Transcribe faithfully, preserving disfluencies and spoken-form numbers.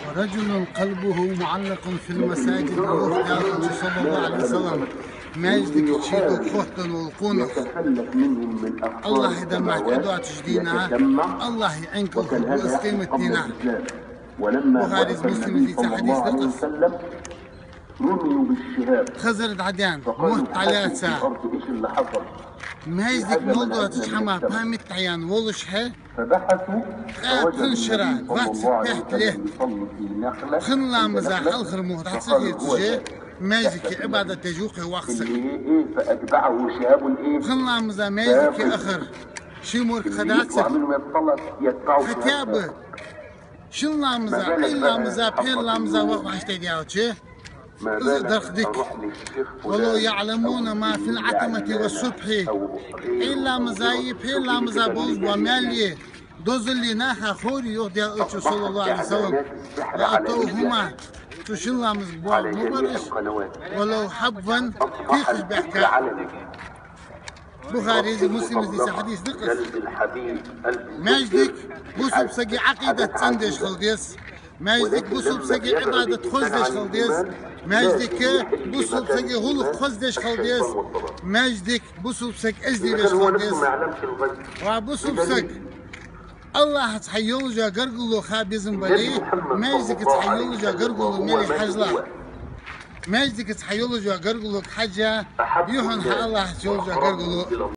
ورجل قلبه معلق في المساجد, йоах Даьла Элчано, صلى الله عليه وسلم, маьждиге чий дог хоттаденна вола къонах АллахӀа даммахьа тӀадоацача дийнахьа АллахӀа Ӏинкал хургва из къематдийнахьа. Бухарес, Муслимас дийца хьадис да из. Хазар дӀадаьнна, мотт дӀалаьца, маьждиге мел доацача хӀаман память дӀаяьнна волаш хье, ткъаь пхи шера, двадцать пять лет, пхен ламаза хьалхара мугӀ дӀа ца хецаш, маьждиге Ӏибадат деш ва-кх воккха саг. Пхен ламаза маьждиге ахар ший морг кхы дац, хотя бы шин ламаза, Ӏуйра ламаза, пхьера ламаза ваха вӀаштӀехьадаьлча, из дарх дика. ولو يعلمون ما في العتمة والصبح. Ӏуйра ламазаи пхьера ламаза болаш бола маьл, дозалли наха ховре, йоах Даьла Элчано, صلى الله عليه وسلم, لأتوهما, цу шин ламазага боагӀа ма бар уж, ولو حبوا, тӀехьашка баьхка. Бухарес, Муслимас дийца хьадис да-кх из. Маьждиг бусалба сага Ӏакъидат цӀендеш хила деза. Маьждиг бусалба сага Ӏибадат хоза деш хила деза. Маьждиг бусалба сага гӀулакх хоза деш хила деза. Маьждиг бусалба сага эздий веш хила деза. Ва бусалба саг, АллахӀаца хьа йолаш йола гаргало ха безам бале, маьждигаца хьа йолаш йола гаргало мел я хьажал. Маьждигаца хьа йолаш йола гаргалога хьажа, юххьанца хьа АллахӀаца йолаш йола гаргало